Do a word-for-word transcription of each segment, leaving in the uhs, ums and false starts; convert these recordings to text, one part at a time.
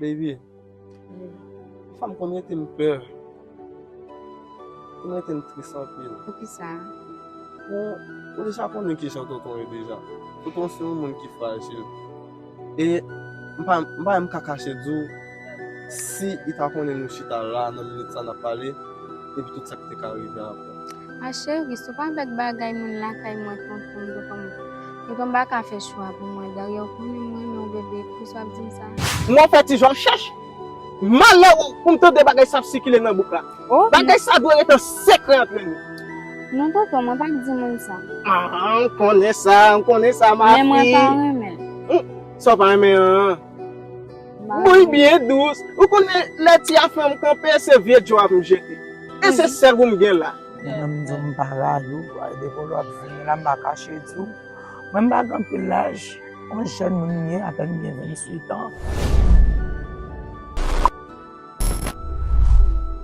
Baby, fanm konn rete m pè. Konn rete m tris anpil. Poukisa? Bon, ou deja konnen kijan tonton ye deja. Tonton se yon moun ki frajil. E m pa, m pa menm ka kache di w, si li ta konnen nou chita la nan minit sa n ap pale, epi tout sa ki te ka rive apre. A cheri, se pa avèk bagay moun lakay mwen, tonton, tonton. Tonton, m pa ka fè chwa pou mwen. Dayè, ou konnen m renmen w, bebe, poukisa w ap di m sa? Mwen fè ti jan chèch. Malè w pou m tande bagay sa ap sikile nan bouk la. Oh, bagay sa dwe rete an sekrè antre nou. Non, tonton, mwen pa k di moun sa. Ah, m konnen sa, m konnen sa, ma fi. Men mwen pa renmen l. Hum, sa w pa renmen an? Bon, li byen dous. Ou konnen lè ti afè m kanpe, se vye djòb m jete. E se sèl ou m gen la. Menm m di w m pa rayi w, depi w ap vini la, m pa kache di w. Mwen m pa gen anpil laj, yon jèn moun m ye, apèn m gen venntuit an.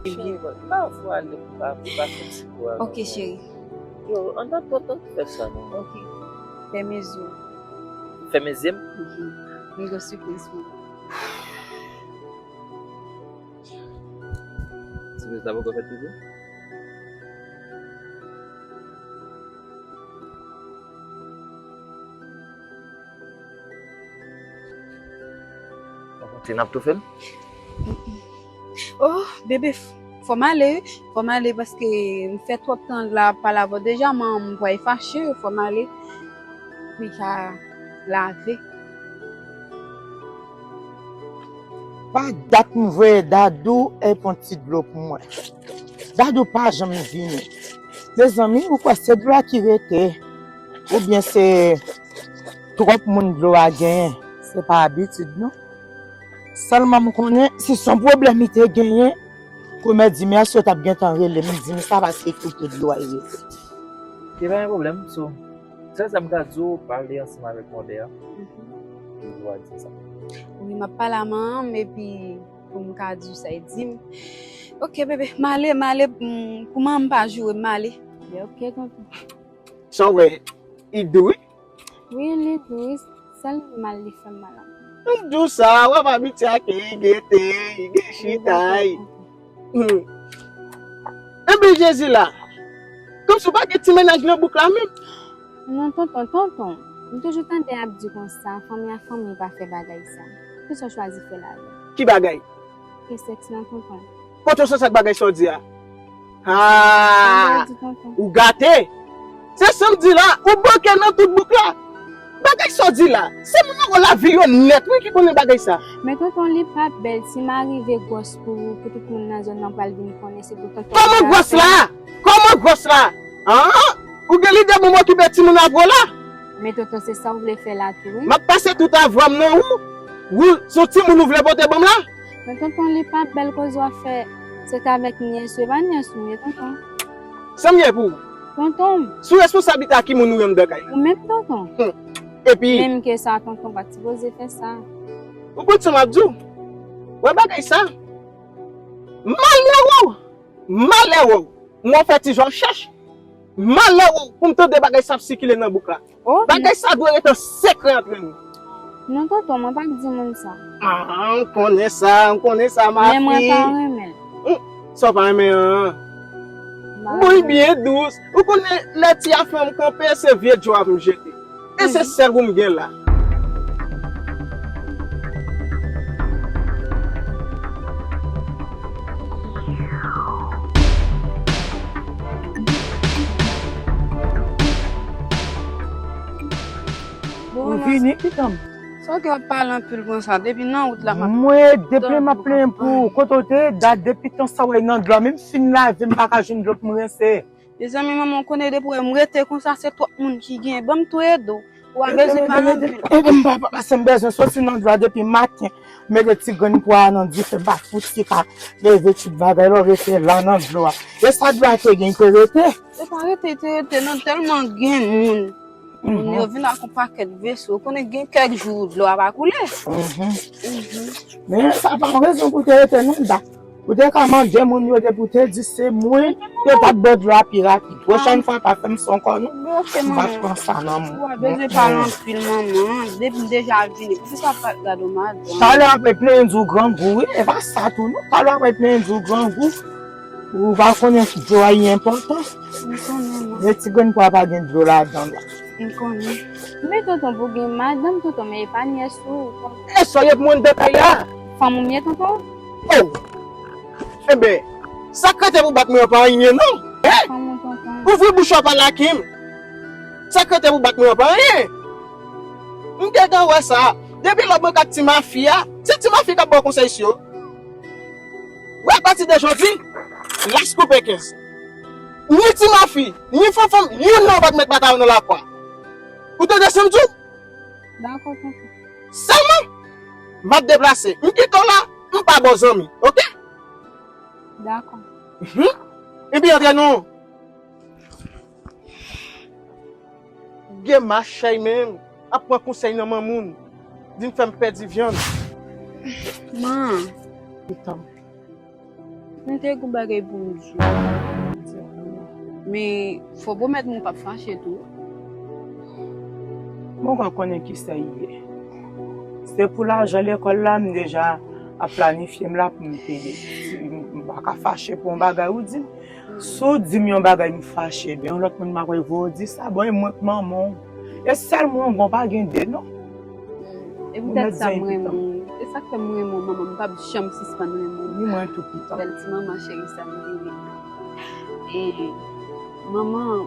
Cheri, pa vwale, pa, pa fè ti kou avè mwen. Ok, cheri. Yo, ann tann tonton ki fè sa non. Ok. Fèmen zye w. Fèmen zye m? Mhm. M gen sipriz pou ou. Sipriz la poko fèt toujou? Ti n ap toufe l? Oh, bebe, f-, fò m ale, wi. Fò m ale paske m fè twòp tan la ap pale avè w. Deja, manman m pral fache, fò m ale. Wi, ka lave. Pa dat m voye Dadou e pon ti dlo pou mwen. Dadou pa janm vini. Mezanmi, ou kwè se dlo a ki rete? Oubyen se twòp moun dlo a genyen? Se pa abitid, non. Sèlman m konnen, si se yon pwoblèm li te genyen, kòmè di mèsi yo t ap gentan rele m, di m sa paske kote dlo a ye. Se pa yon pwoblèm, so, sèl sa m ka di w, pale ansanm avèk mòdè a. Mhm. Li dwa di sa. Wi, m ap pale a manman m, epi pou m ka di w sa l di m. Ok, bebe, m ale, m ale, mm, pou manman m pa joure m, m ale. Ok, tonton. Sa w wè, li dou, wi. Wi, li dou, wi. Sèl mal li fè m mal anpil. M di w sa, w ap abitye ak li, gen te, gen chita. Hmm. Ebyen Jezi la, kòmsi w pa gen ti mennaj nan bouk la menm? Non, tonton, tonton. M toujou tande y ap di konsa, fanmi a fanmi pa fè bagay sa. Poukisa w chwazi fè l avè l? Ki bagay? E sèks lan, tonton. Kote w sòti ak bagay sa w di a? Ha! Sa w di, tonton? Ou gate! Se sa m di la, ou boke nan tout bouk la. Bagay sa w di la, se moun nan lavi yo nèt, wi, ki konnen bagay sa. Men tonton, li pa bèl, si m arive gwòs pou ou, pou tout moun nan zòn nan pral vin konnen, se pou tonton. Kòman gwòs la? Kòman gwòs la? An? Ou gen lide pou m okipe timoun avè w la? Men tonton, se sa w vle fè la tou, wi. M ap pase tout avè m nan ou. Ou, se yon timoun ou vle pote ban m la? Men tonton, li pa bèl koze w ap fè. Se t avèk nyès ou, e pa nyès ou m ye, tonton. Sa m ye pou ou? Tonton m. Sou responsablite a ki moun ou ye anndan kay la? Ou menm, tonton. Hmm. Epi? Menm ke sa, tonton, pa t sipoze fè sa. Ou konn sa m ap di w? Wè bagay sa? Malè w! Malè w! Mwen fè ti jan chèch. Malè w pou m tande bagay sa ap sikile nan bouk la. Oh, bagay sa dwe rete an sekrè antre nou. Non, tonton, mwen pa k di moun sa. Ah, m konnen sa, m konnen sa, ma fi. Men mwen pa renmen l. Hum, sa w pa renmen an? Bon, li byen dous. Ou konnen lè ti afè m kanpe, se vye djòb m jete. E se sèl ou m gen la. Ou vini, pitit m. Sa w gen w ap pale anpil konsa? Depi nan wout la, m ap... Mwen, depi m ap plenyen pou ou. Kote w te ye? Dat depi tan sa w nan dlo a. Menm si m lave, m pa ka jwenn dlo pou m rense. Mezanmi, manman, w konnen depi w wè m rete konsa, se twòp moun ki gen. Ban m tou ede w. Ou a bezwen pale anpil. Ede m, papa, paske m bezwen soti nan dlo a depi maten. Mete ti grenn pwa a nan dife, m pa fouti ka leve tout bagay la, w rete la nan dlo a. E sa dlo a te gen, te rete? Se pa rete, te rete, non, tèlman gen moun. Moun yo vin ak yon pakèt veso. Ou konnen gen kèk jou dlo a pa koule. Mhm. Mhm. Men sa pa yon rezon pou te rete, non, dat. Ou te ka mande moun yo depi w te di se mwen, yo t ap ba w dlo a pi rapid. Pwochèn fwa, pa fè m sa ankò non. M p ap pran sa nan men w. Ou pa bezwen pale anpil, manman. Depi m deja vini, poukisa w pa t gade w madanm? Talè w ap plenyen di w grangou, wi. E pa sa tou non. Talè w ap plenyen di w grangou. Ou pa konnen dlo a li enpòtan. M konnen, manman. Men ti grenn pwa pa gen dlo ladan l la. M konnen. Men tonton, pou gen madanm tonton, men e pa nyès ou. E sa w ye pou mwen nan peyi a? Fanm ou m ye tonton? Oh! Enben, sa k rete pou bat mwen an pa anyen non. Hein? Fanm ou tonton. Ouvri bouch ou a pale ak m. Sa k rete pou bat mwen an pa anyen. M gentan wè sa. Depi lè mwen kat ti mafi a, se ti mafi k ap ba w konsèy si yo. Wè, apati de jodi, lach koupe kenz. Ni ti mafi, ni fanfan, youn nan yo pa t mèt batay nan lakwa. Ou tande sa m di w? Dakò, tonton. Sèlman, m ap deplase. M kite w la, m pa ba w zanmi, oke? Dakò. Mhm. Epi antre non. Gen machèy menm ap pran konsèy nan men moun, vin fè m pèdi vyann. Man, pitan m te gon bagay pou m di w. Men fò w pwomèt mwen w p ap fache tou. Mwen pa konnen kisa l ye. Se pou lajan lekòl la, m deja ap planifye m la pou m te, si m pa ka fache pou yon bagay ou di m. Si w di m yon bagay m fache, ebyen yon lòt moun m ap voye di sa, bon, e mwen k manman w. E sèl mwen w gon, pa gen de non. E poutèt sa m renmen w. E sa k fè m renmen w, manman, m p ap janm sispann renmen w. Ni mwen tou pitan. Bèl ti manman cheri sa m genyen. E manman,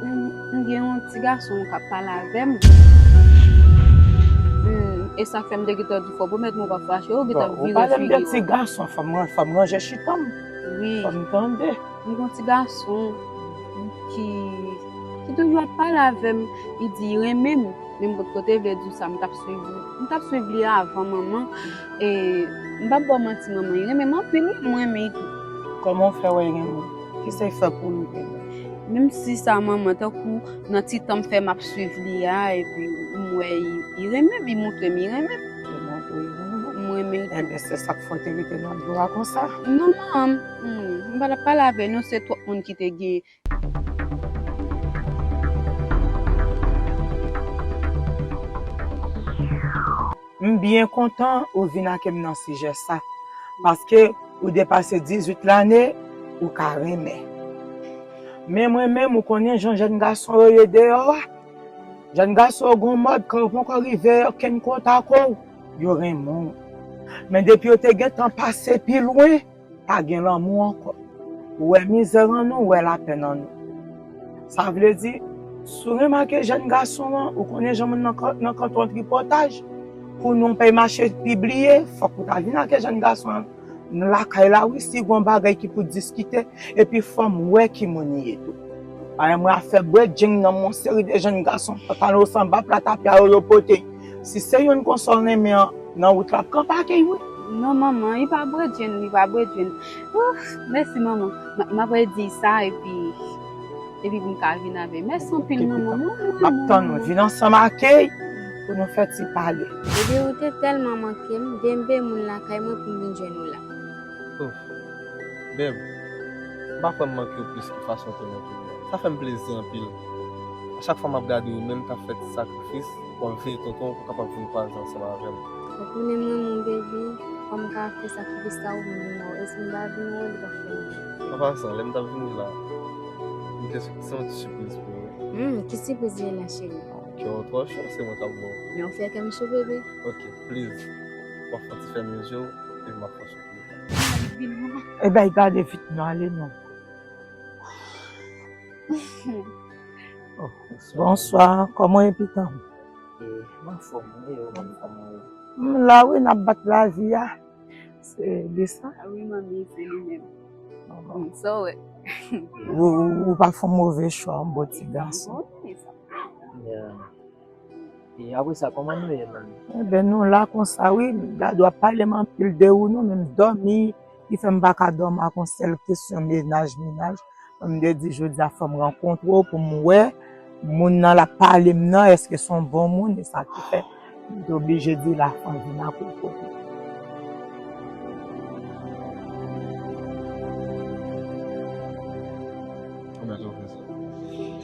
m, m gen yon ti gason k ap pale avè m. Hmm, e sa k fè m te gentan di fò w pwomèt mwen w p ap fache, ou gentan vire figi w. Bon, ou pale m de ti gason, fò m, fò m ranje chita m. Wi. Fò m tande. M gen yon ti gason ki, ki toujou ap pale avè m, li di li renmen m. Men m potko te vle di w sa, m t ap swiv li. M t ap swiv li avan, manman. E, m p ap ba w manti, manman, li renmen m anpil, wi, m renmen li tou. Kòman w fè wè li renmen w? Kisa l fè pou li renmen w? Menm si sa, manman, tankou nan ti tan m fè m ap swiv li a, epi m wè li, li renmen m, li montre m li renmen m. Li montre w li renmen w? M renmen l tou. Enben, se sa k fè w te rete nan dlo a konsa? Non, manman, m, m pa t ap pale avè l, non, se twòp moun ki te gen M byen kontan ou vin ak m nan sijè sa, paske ou depase dizuit lane, ou ka renmen. Men mwen menm, ou konnen jan jèn gason yo ye deyò a. Jèn gason yo gon mòd, kan yo poko rive okenn kote ak ou, yo renmen w. Men depi yo te gentan pase pi lwen, pa gen lanmou ankò. Ou wè mizè an nou, ou wè lapenn an nou. Sa vle di, si w remake jèn gason an, ou konnen jan moun nan kan-, nan kanton tripòtaj, pou nou pèy mache pibliye, fòk ou ta vin ak jèn gason an nan lakay la, wi, si gon bagay ki pou diskite, epi fò m wè ki moun li ye tou. Paske mwen afè bredjenn nan, yon seri de jèn gason, pantalon sanba, plat a pye yo, yo pote. Si se youn konsa w renmen an, nan wout la ap kanpe ak li, wi. Non, manman, li pa bredjenn, li pa bredjenn. Ouf, mèsi, manman. M, m ap redi sa, epi, epi pou m ka vin avè l. Mèsi anpil, manman. Mwen, mwen, m ap tann ou. Vin ansanm ak li pou nou fè ti pale. Epi ou te tèlman manke m, veye m veye moun lakay mwen pou m vin jwenn ou la. Ouf. Beb, m pa kwè m manke w plis ki fason w te manke m nan. Sa fè m plezi anpil. A chak fwa m ap gade w, menm k ap fè ti sakrifis, w ap veye tonton w pou w kapab vin kwaze ansanm avè m. Ou konnen m renmen w, baby. Kòm m ka fè sakrifis sa ou vin wè w. E si m pa vin wè w, li p ap fè anyen. An pasan, lè m t ap vini la, m te santi sipriz pou ou. Hmm, ki sipriz li ye la, cheri? Kè w twò cho, se mwen k ap ba w. Men w fè kè m cho, bebe. Ok, please. W ap fè ti fèmen je w, epi m ap fè w cho. E bay gade vit nou ale non. Oh, bonswa, kòman w ye pitan m? Eh, m anfòm, wi, e ou menm kòman w ye? M la wi, n ap bat lavi a. Se li sa? Ah wi, manmi, se li menm. Sa w wè? Ou, ou, ou pa fè yon move chwa, yon bon ti gason. Bon, se sa. Yeah. E apre sa, kòman nou ye menm? Enben, nou la konsa, wi. Gade, w ap pale m anpil de ou, non, men m dòmi, ki fè m pa ka dòmi ak yon sèl kesyon mennaj, mennaj. M te di, jodi a, fò m rankontre w pou m wè moun nan l ap pale m nan, èske se yon bon moun, e sa ki fè m te oblije di la, fò m vin ak ou kote.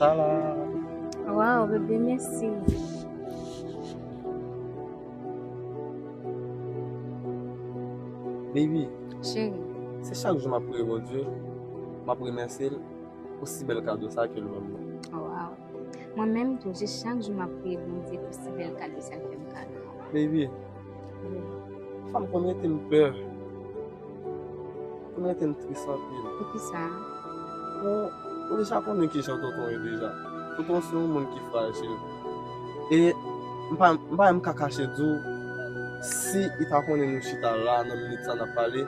Sa la. Waw, bebe, mèsi. Baby. Cheri. Se chak jou m ap priye Bondye, m ap remèsye l pou si bèl kado sa ke l ban m nan. Waw. Mwen menm tou, se chak jou m ap priye Bondye pou si bèl kado sa l fè m kado. Baby, wi, fanm konn rete m pè. Konn rete m tris anpil. Poukisa? Bon, ou deja konnen kijan tonton ye deja. Tonton se yon moun ki frajil. E m pa, m pa menm ka kache di w, si li ta konnen nou chita la nan minit sa n ap pale,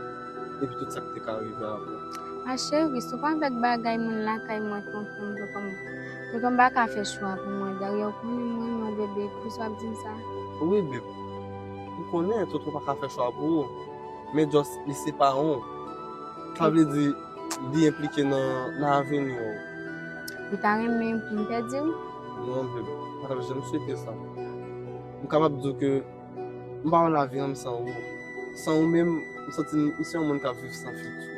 epi tout sa ki te ka rive apre. Ma cheri, se pa avèk bagay moun lakay mwen, tonton m, tonton m. Tonton m pa ka fè chwa pou mwen. Dayè, ou konnen mwen, mwen bebe, poukisa w ap di m sa? Wi, babe. M konnen tonton pa ka fè chwa pou ou. Men just li se paran w. Sa vle di li enplike nan, nan aveni w. Ou ta renmen pou m pèdi w? Non, babe. M pa t ap janm swete sa. M kapab di w ke m pa wè lavi an m san ou. San ou menm, m santi m, m se yon moun k ap viv san fiti.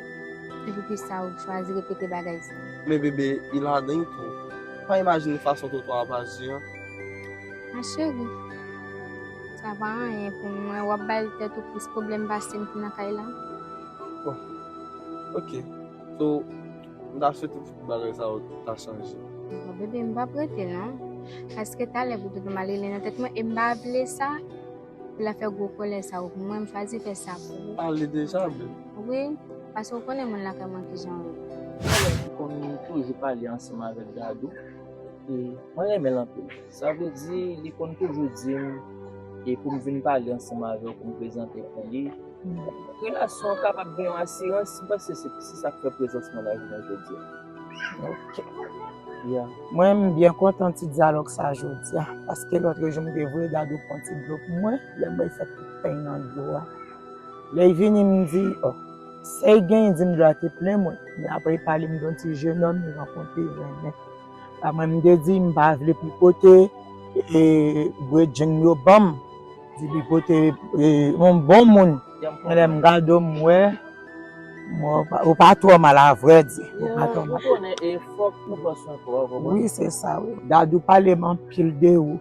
Se poukisa ou chwazi repete bagay sa? Men bebe, li ladan l tou. Pa imajine fason tonton ap aji an. Ma cheri, sa pa anyen pou mwen. W ap bay tèt ou plis pwoblèm pase m ki nan kay la. Bon, ok. So, m ta swete tout bagay sa yo ta chanje. Bon, bebe, m p ap rete non. Paske talè pou tonton m al rele nan tèt mwen, e m pa vle sa. Pou l ap fè gwo kòlè sa yo pou mwen, m chwazi fè sa pou ou. Pale deja, babe. Wi, paske ou konnen moun lakay mwen kijan yo ye. Talè m konn toujou pale ansanm avèk Dadou. E mwen renmen l anpil. Sa vle di, li konn toujou di m, e pou m vin pale ansanm avè w, pou m prezante pou li. Relasyon an kapab gen yon asirans, m panse se, se sa k fè prezans mwen la jounen jodi a. Ok. Yeah. Mwen, m byen kontan ti dyalòg sa jodi a, paske lòt jou m te voye Dadou pran ti dlo pou mwen, lè m wè l fè tout peny nan dlo a. Lè l vini, m di, oh, sa l genyen, di m dlo a te plen mwen. Men apre l pale m de yon ti jenòm li rankontre, renmen. Sa mwen, m te di, m pa vle pou l pote, e, bredjenn yo ban m. Di li pote, e, yon bon moun. Men lè m gade w, m wè, m wè ou pa, ou pa twò mal, a vrè di. Ou pa twò mal. Ou konnen, e fòk nou pran swen kò a, ou konprann? Wi, se sa, wi. Dadou pale m anpil de ou.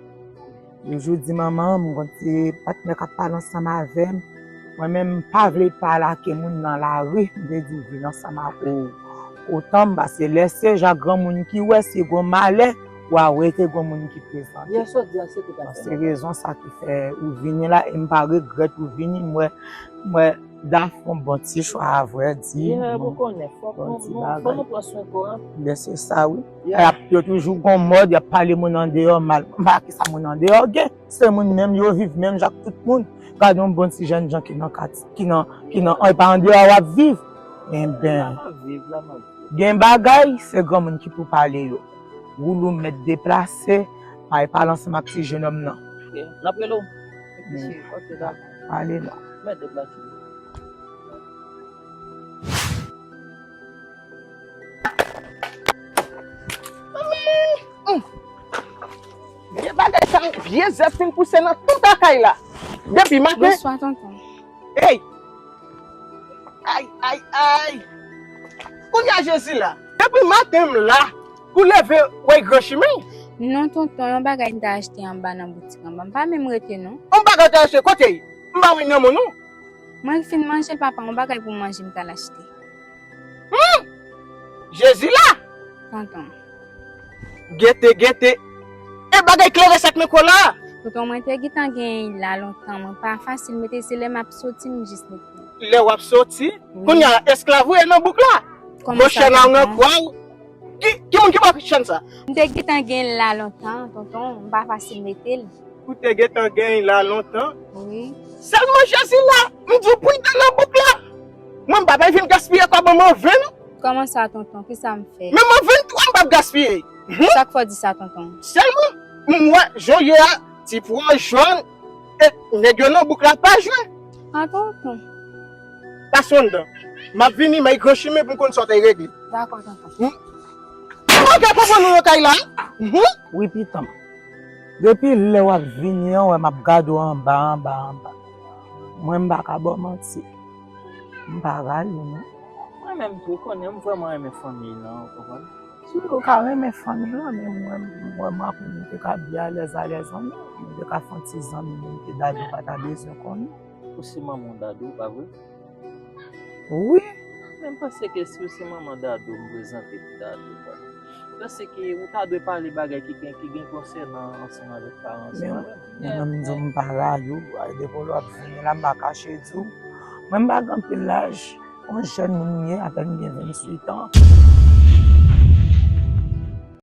Toujou di manman m, m gon ti patnè k ap pale ansanm avè m. Mwen menm, m pa vle pale ak moun nan lari, m te di vin ansanm ak ou, otan m, paske lè se ja granmoun ki wè, si gon malè, w a wè te gon moun ki prezante. Yè sòdi a, se tout afè. Se rezon sa ki fè ou vini la, e m pa regrèt ou vini, m wè, m wè Daf fè yon bon ti chwa, a vrè di. Yeah, ou konnen, fòk nou, nou, fòk nou pran swen kò a. Byen, se sa, wi. Yeah. Y ap, yo toujou gon mòd, y ap pale moun andeyò mal. M pa kisa moun andeyò gen. Se moun menm, yo viv menm jan ak tout moun. Gade yon bon ti jènjan ki nan katye, ki nan, ki nan, e pa andeyò w ap viv. Enben, gen bagay, se granmoun ki pou pale yo. Woulou mèt deplase, pa al pale ansanm ak ti jenòm nan. Ok, n ap rele w. Ok, dakò. Ale non. Mèt deplase. Vye bagay sa, vye zèb fin pouse nan tout lakay la. Depi maten. Bonswa, tonton. Ey! Ay, ay, ay! Kounye a Jezi la. Depi maten m la, pou leve, wè gran chimen. Non, tonton, yon bagay m ta achte anba nan boutik anba. M pa menm rete, non. Yon bagay w ta achte kote? M pa wè nan men w, non. Mwen fin manje, papa, yon bagay pou manje m t al achte. Hmm! Jezi la! Tonton. Gete, gete. E bagay klere sa k nan kò la? Tonton, mwen te gentan genyen l la lontan. Mwen pa fasil mete, se lè m ap soti, m jis mete. Lè w ap soti? Wi. Kounye a, esklav ou ye nan bouk la? Kòman sa, tonton? Gon chèn a w nan kwa w? Ki, ki moun ki ba w chèn sa? M te gentan genyen l la lontan, tonton. M pa fasil mete l. Ou te gentan genyen l la lontan? Wi. Sèlman Jezi la, m di w pridan nan bouk la. Mwen, m pa pral vin gaspiye kòb an move, non. Kòman sa, tonton? Kisa m fè? Men move m tou, m p ap gaspiye. Sa k fè w di sa, tonton? Sèlman, m wè jan w ye a, ti pwa jòn, e nèg yo nan bouk la pa jwe. A, tonton. Pase anndan. M ap vini, m ay gran chimen pou m konn sa w t ay regle. Dakò, tonton. Ou gen konprann ou nan kay la? Wi, pitan m. Depi lè w ap vini an, w wè m ap gade w anba, anba, anba. Mwen, m pa ka ba w manti. M pa rayi w, non. Mwen menm tou, ou konnen, m vrèman renmen fanmi lan, ou konprann? Wi, ou ka renmen fanmi w, men mwen, mwen, mwen, mwen te ka byen alèz, alèz an nou. Mwen te ka fè yon ti zanmi, menm ke Dadou pa ta bezwen konnen. Ou se manman Dadou, pa vre? Wi. Men m panse ke si w se manman Dadou, m prezante pou Dadou, baz. M panse ke ou ta dwe pale bagay ki gen, ki gen konsènan ansanm avèk paran ansanm avè m. Mwen menm, m di w m pa rayi w, depi w ap vini la, m pa kache di w. Mwen, m pa gen anpil laj. Yon jèn moun m ye, apèn m gen venntuit an.